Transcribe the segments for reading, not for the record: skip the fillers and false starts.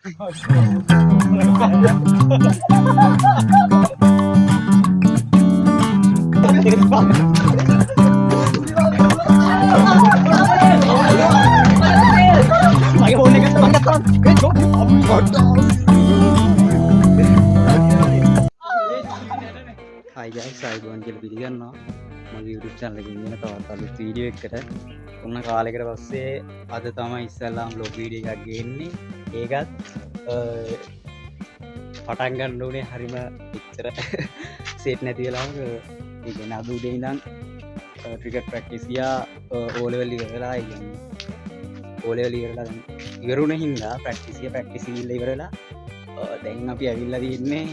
Hi guys, ආයුබෝවන් කියලා පිළිගන්නවා. මගේ YouTube channel එකකින් එන තවත් අලුත් වීඩියෝ එකකට. ඔන්න කාලයකට පස්සේ අද තමයි ඉස්සෙල්ලාම vlog video එකක් ගේන්නේ. ඒකත් පටන් ගන්න ඕනේ හරිම එච්චර සෙට් නැති වෙලාවක. ඒ කියන්නේ අද උදේ ඉඳන් ක්‍රිකට් ප්‍රැක්ටිස් ගියා, O level ඉවර වෙලා, ඒ කියන්නේ O level ඉවර වෙලා දැන් ඉවර වුණ හින්දා ප්‍රැක්ටිස් ගියා, ප්‍රැක්ටිස් ගිහිල්ලා ඉවර වෙලා දැන් අපි ඇවිල්ලා තින්නේ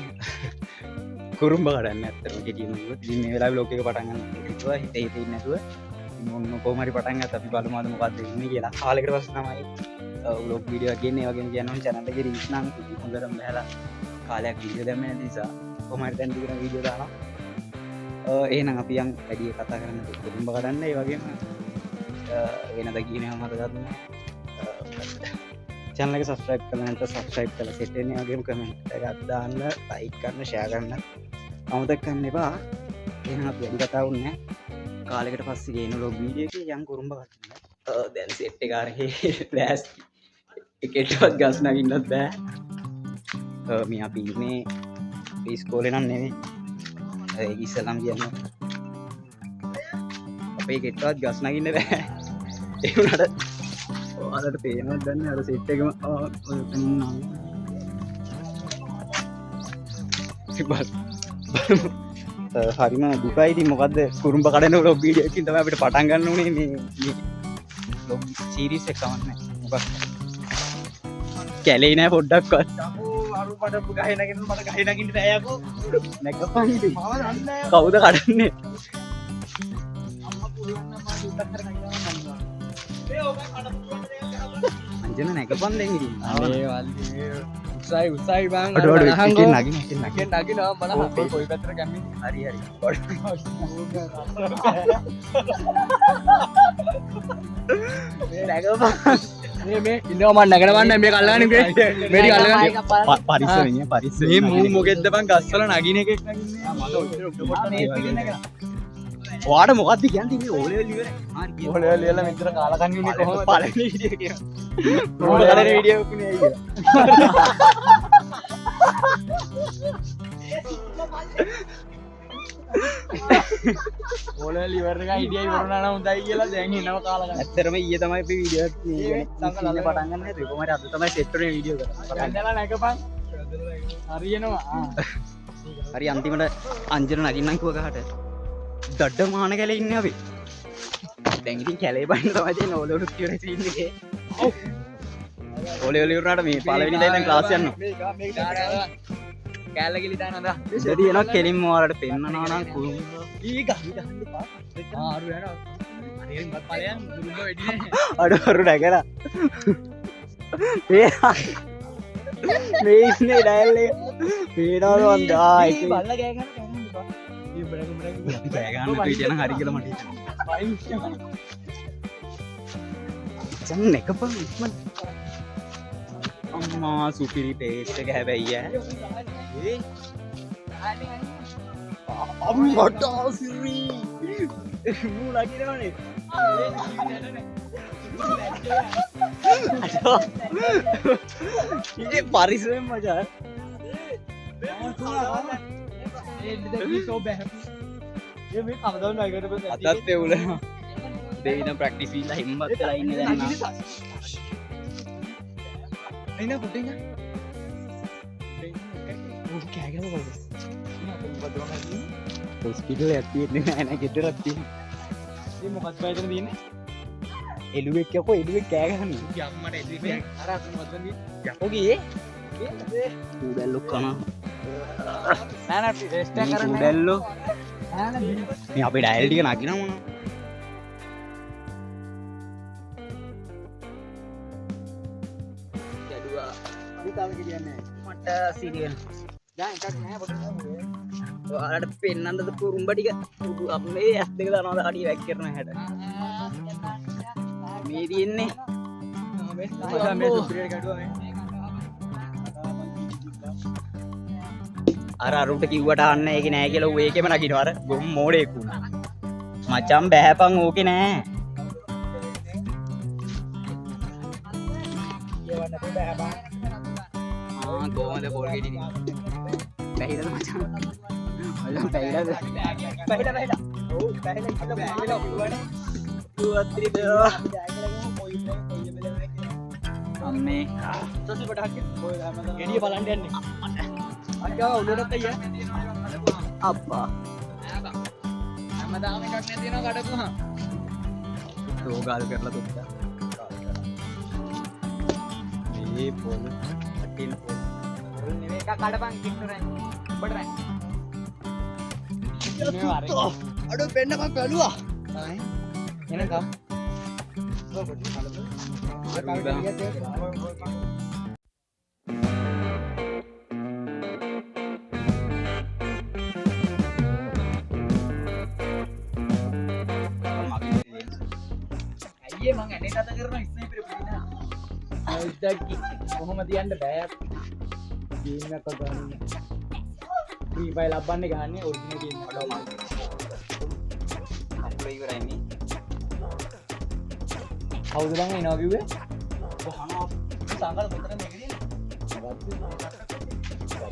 කුරුම්බ කඩන්න. ඇත්තටම කෙටියෙන්ම කිව්වොත් ඉතින් මේ වෙලාවේ vlog එක පටන් ගන්න හිතුවා, හිතේ හිතේ ඉන්නේ නැතුව. ඉතින් ඔන්න කොහොම හරි පටන් ගත්තා. අපි බලමු අද මොකද්ද වෙන්නේ කියලා. කාලෙකට පස්සේ තමයි vlog video එකක් ගේන්නේ. ඒ වගේම කියන්න ඕනේ channel එකේ reach නම් ඉතින් හොඳටම බහැලා කාලයක් වීඩියෝ දැම්මේ නැති නිසා කොහොම හරි දැන් දිගටම වීඩියෝ දානවා. එහෙනම් අපි යන් වැඩි කතා කරන්න කුරුම්බ කඩන්න. ඒ වගේම වෙනද කියන ඒවා මතකත් නෑ. චැනල් එක සබ්ස්ක්‍රයිබ් කරලා නැත්නම් සබ්ස්ක්‍රයිබ් කරලා සෙට් වෙන්න. ඒ වගේම කමෙන්ට් එකක් දාන්න, ලයික් කරන්න, ෂෙයා කරන්න අමතක කරන්න එපා. එහෙනම් අපි වැඩි කතා වුන්නේ නෑ. කාලෙකට පස්සේ ගේන vlog video එකේ යන් කුරුම්බ කඩන්න. දැන් සෙට් එක අරහේ ලෑස්ති. එකටවත් ගස් නගින්නත් බෑ. මේ අපි ඉන්නේ ඉස්කෝලේ නම් නෙමෙයි. ඒක ඉස්සෙල්ලාම කියන්න. අපේ කෙට්ටවත් ගස් නගින්න බෑ. ඒ වුණාට ඔයාලට පේනවද දන්නේ අර සෙට් එකම ඔය එතන ඉන්නවා. බලමු. හරිම දුකයි ඉතින්. මොකද්ද කුරුම්බ කඩන vlog video එකකින් තමයි අපිට පටන් ගන්න උනේ මේ vlog series එක කමන්නේ. මොකක්ද? කැලේ නෑ පොඩ්ඩක්වත්. අරු මට ගහේ නගින්න, මට ගහේ නගින්න බෑ යකෝ. නැගපන් ඉතින්. මම දන්නේ නෑ. කවුද කඩන්නේ? අම්මා පුළුවන් නම් මම දුක්ඛ කර නගිනවා මං දන්නවා. මේ ඔබ මට පුළුවන් දෙයක් ගහපන්. අංජන නැගපන් දැන් ඉතින්. අනේ වල්ලි උසයි උසයි බං. අඩු අඩු එකෙන් නගින, එකෙන් නගින. එකෙන් නගිනවා බලහන්. ඔව්. කොයි පැත්තට කැම්මිද? හරි හරි. නැගපන්. මේ මේ ඉන්නවා මං නැගන බං මේ කල්ලානේ මේ මේ ටික අල්ලගන්න. පරිස්සමෙන් ඈ, පරිස්සමෙන්. මේ මූ මොකෙද්ද බං ගස්වල නගින එකෙක් නගින්නේ. මට ඔච්චර උඩ පොට්ටන ඔයාට මොකද්ද කියන්නේ මේ ඕ ලෙවල් ඉවරයි. හරි කියන්න. ඕ ලෙවල් ඉවරලා මෙච්චර කාලා කන්නේ ඉන්නේ කොහොමද? පළවෙනි වීඩියෝ එක. කුරුම්බ කඩන වීඩියෝ එකක් නේ කියලා. ඕ ලෙවල් ඉවර එක අයිඩියා ඉවර වුණා නම් හොඳයි කියලා දැන් එනවා කාලා ගන්න. ඇත්තටම ඊයේ තමයි අපි වීඩියෝ එකක් මේ ඒ කියන්නේ සංග ඉන්න පටන් ගන්න හැදුවේ. කොහොම හරි අද තමයි සෙට් වුණේ වීඩියෝ කරලා. ගන්නලා නැගපන්. හරියනවා. හරි අන්තිමට අංජන නගින්නම් කිව්ව ගහට. දඩ මාන කැලේ ඉන්නේ අපි. දැන් ඉතින් කැලේ බහින්න තමයි තියෙන්නේ. ඕ ලෙවල් ඉවර සීන් එකේ. ඕ ලෙවල් ඉවර වුණාට මේ පළවෙනි දේ දැන් ක්ලාස් යනවා. මේක මේක කෑල්ල ගිලි දානවා දා. ඉතින් එනවා කෙලින්ම ඔයාලට පෙන්නනවා නම් කුරුම්බ. ඊ ගහ ගහන්න එපා. ආ අරු යනවා. අනේ උඹත් ඵලයන් කුරුම්බ වෙඩි නෑ. අඩු අරු නැගලා. මේ මේ ඉන්නේ ඩයල් එක. පේනවද මන්ද? ආ ඊ එක බල්ලා කෑ ගහන කෑ ගහන්න එපා. ඊ බඩ බඩ අපි කෑ ගන්න නැතුව හිටියනම් හරි කියලා මට හිතෙනවා. බයි. චන් නැකපන් ඉක්මන්. අම්මා සුපිරි ටේස්ට් එක හැබැයි ඈ. අම්මට සිරි. මූ නගිනවනේ. අඩෝ. ඉතින් පරිස්සමෙන් මචං. අතත් එවුල. දෙවියන් ප්‍රැක්ටිස් ඉල්ල හිම්මත් වෙලා ඉන්නේ දැන් නම්. එන්න පොඩ්ඩක් ඉන්න. ඌ කෑ ගහන කවුද? හොස්පිටල් එකක් තියෙන්නේ නෑ නෑ ගෙදරක් තියෙන්නේ. මේ මොකක්ද බය එතන තියෙන්නේ? එළුවෙක් යකෝ එළුවෙක් කෑ ගහන්නේ. අම්මට එළුවෙක් අර අර මොකක්ද තියෙන්නේ? යකෝ ගියේ. කූඩැල්ලෝ කනවා. නෑ නෑ ටෙස්ට් එක මේ කරන්න. කූඩැල්ලෝ නෑ නෑ මේ අපේ ඩයල් ටික නගිනවා මොනවා. ගැඩුවා. මේ තාම කියන්නේ නෑ. මට සිරි වෙනවා. දැන් එකක් නෑ පොඩ්ඩක්. ඔයාලට පෙන්නන්නද කුරුම්බ ටික? උඩු අපේ ඇස් දෙක දානවා දාඩිය වැක් කරන හැට. මේ තියෙන්නේ මචං මේ සුපිරියට ගැඩුවා මේ. අර අරුට කිව්වට අන්න ඒකේ නෑ කියලා ඌ ඒකෙම නගිනවා. අර ගොම් මෝඩයෙක් වුණා. මචං බෑපන් ඕකේ නෑ. ආ කොහමද පොල් ගෙඩි පැහිලාද මචං? මචං පැහිලාද? පැහිලා පැහිලා. ඔව් පැහිලා ඉන්න බෑ කිව්වනේ. තුවත්‍රි දේවා. අම්මේ ගෙඩිය බලන්න යන්නේ. අක්කා ඔළුවටත් අයියා. අප්පා. හැමදාම එකක් නැති වෙනවා කඩපුවහම. තෝ ගාල් කරලා තුත්තා. මේ පොල් අටින් පොල්. පොල් නෙමෙයි එකක් කඩපන් කිට්ටු රැන්. උඹට රැන්. අඩෝ පෙන්න මං බැලුවා. එනකම්. අයියේ මං ඇනේ කතා කරනවා ස්නයිපර් පිටිනා. කොහොම තියන්න බෑ. ගේම් එකක් ගන්න. ෆ්‍රී ෆයර් ලබන්නේ ගහන්නේ ඔරිජිනල් ගේම් එක. කකුල ඉවරයි මේ. කවුද බං එනවා කිව්වේ? ගහනවා. සංගල කොතන මේක තියෙන්නේ?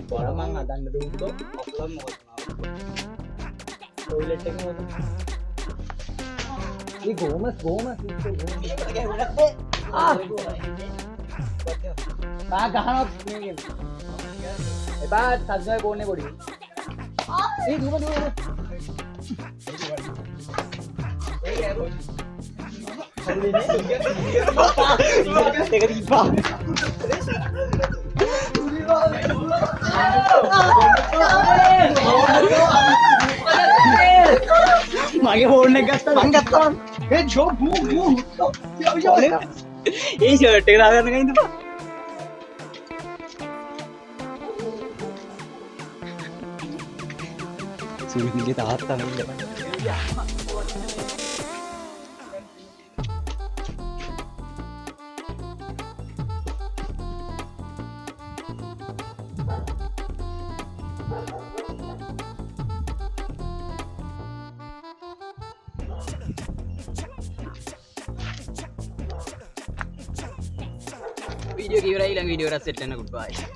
බර මං හදන්න දුන්නොත් කකුලක් මොකද ටොයිලට් එකේ මොකද? ඒ ගෝමස් ගෝමස් ආ පා ගහනවා මේකෙන්. එපා සද්දයි ෆෝන් එක පොඩි. ඒ දුව දුව දුව. දෙක තිබ්බා. මගේ ෆෝන් එක ගත්තා මං ගත්තා. ඒ ජෝ බූ බූ. ඒ ෂර්ට් එක දාගන්න කයින්ද බා? සුනිල්ගේ තාත්තා නෙන්න. වීඩියෝ ඉවරයි. ඊළඟ වීඩියෝ එකත් සෙට් වෙන්න. Good bye.